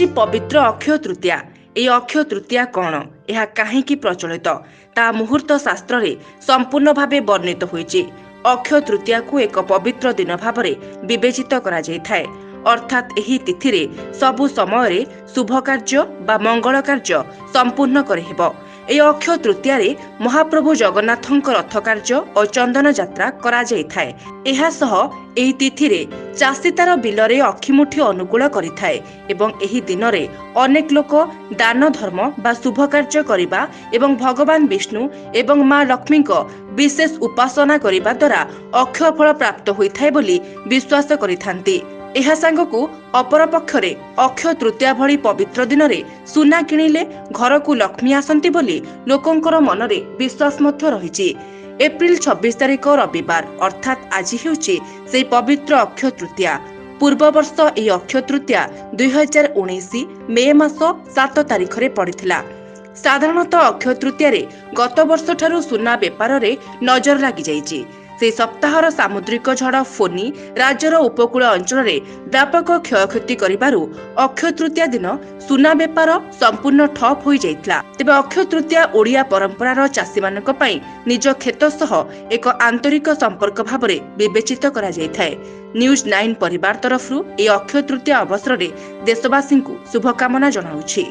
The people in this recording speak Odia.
ଆସୁଛି ପବିତ୍ର ଅକ୍ଷୟ ତୃତୀୟା। ଏହି ଅକ୍ଷୟ ତୃତୀୟା କ'ଣ, ଏହା କାହିଁକି ପ୍ରଚଳିତ, ତାହା ମୁହୂର୍ତ୍ତ ଶାସ୍ତ୍ରରେ ସମ୍ପୂର୍ଣ୍ଣ ଭାବେ ବର୍ଣ୍ଣିତ ହୋଇଛି। ଅକ୍ଷୟ ତୃତୀୟାକୁ ଏକ ପବିତ୍ର ଦିନ ଭାବରେ ବିବେଚିତ କରାଯାଇଥାଏ। ଅର୍ଥାତ୍ ଏହି ତିଥିରେ ସବୁ ସମୟରେ ଶୁଭ କାର୍ଯ୍ୟ ବା ମଙ୍ଗଳ କାର୍ଯ୍ୟ ସମ୍ପୂର୍ଣ୍ଣ କରିହେବ। ଏହି ଅକ୍ଷୟ ତୃତୀୟାରେ ମହାପ୍ରଭୁ ଜଗନ୍ନାଥଙ୍କ ରଥ କାର୍ଯ୍ୟ ଓ ଚନ୍ଦନ ଯାତ୍ରା କରାଯାଇଥାଏ। ଏହା ସହ ଏହି ତିଥିରେ ଚାଷୀ ତାର ବିଲରେ ଅକ୍ଷିମୁଠି ଅନୁକୂଳ କରିଥାଏ ଏବଂ ଏହି ଦିନରେ ଅନେକ ଲୋକ ଦାନ ଧର୍ମ ବା ଶୁଭ କାର୍ଯ୍ୟ କରିବା ଏବଂ ଭଗବାନ ବିଷ୍ଣୁ ଏବଂ ମା ଲକ୍ଷ୍ମୀଙ୍କ ବିଶେଷ ଉପାସନା କରିବା ଦ୍ୱାରା ଅକ୍ଷୟ ଫଳ ପ୍ରାପ୍ତ ହୋଇଥାଏ ବୋଲି ବିଶ୍ୱାସ କରିଥାନ୍ତି। ଏହା ସାଙ୍ଗକୁ ଅପରପକ୍ଷରେ ଅକ୍ଷୟ ତୃତୀୟା ଭଳି ପବିତ୍ର ଦିନରେ ସୁନା କିଣିଲେ ଘରକୁ ଲକ୍ଷ୍ମୀ ଆସନ୍ତି ବୋଲି ଲୋକଙ୍କର ମନରେ ବିଶ୍ୱାସ ମଧ୍ୟ ରହିଛି। ଏପ୍ରିଲ 26 ତାରିଖ ରବିବାର, ଅର୍ଥାତ୍ ଆଜି ହେଉଛି ସେହି ପବିତ୍ର ଅକ୍ଷୟ ତୃତୀୟା। ପୂର୍ବବର୍ଷ ଏହି ଅକ୍ଷୟ ତୃତୀୟା 2019 ମେ ମାସ 7 ତାରିଖରେ ପଡ଼ିଥିଲା। ସାଧାରଣତଃ ଅକ୍ଷୟ ତୃତୀୟାରେ ଗତ ବର୍ଷଠାରୁ ସୁନା ବେପାରରେ ନଜର ଲାଗିଯାଇଛି। ସେହି ସପ୍ତାହର ସାମୁଦ୍ରିକ ଝଡ଼ ଫୋନି ରାଜ୍ୟର ଉପକୂଳ ଅଞ୍ଚଳରେ ବ୍ୟାପକ କ୍ଷୟକ୍ଷତି କରିବାରୁ ଅକ୍ଷୟ ତୃତୀୟା ଦିନ ସୁନା ବେପାର ସମ୍ପୂର୍ଣ୍ଣ ଠପ୍ ହୋଇଯାଇଥିଲା। ତେବେ ଅକ୍ଷୟ ତୃତୀୟା ଓଡ଼ିଆ ପରମ୍ପରାର ଚାଷୀମାନଙ୍କ ପାଇଁ ନିଜ କ୍ଷେତ ସହ ଏକ ଆନ୍ତରିକ ସମ୍ପର୍କ ଭାବରେ ବିବେଚିତ କରାଯାଇଥାଏ। ନ୍ୟୁଜ୍ 9 ପରିବାର ତରଫରୁ ଏହି ଅକ୍ଷୟ ତୃତୀୟା ଅବସରରେ ଦେଶବାସୀଙ୍କୁ ଶୁଭକାମନା ଜଣାଉଛି।